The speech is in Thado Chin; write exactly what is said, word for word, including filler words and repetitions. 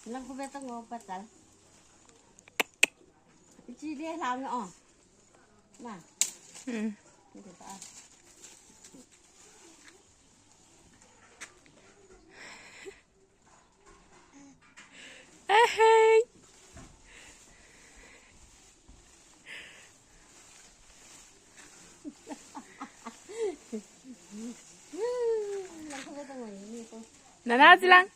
Lang ko beta ngo patal. Ichi dia lang oh. Na. Hmm. Ini ta. Ahei. Nana silang.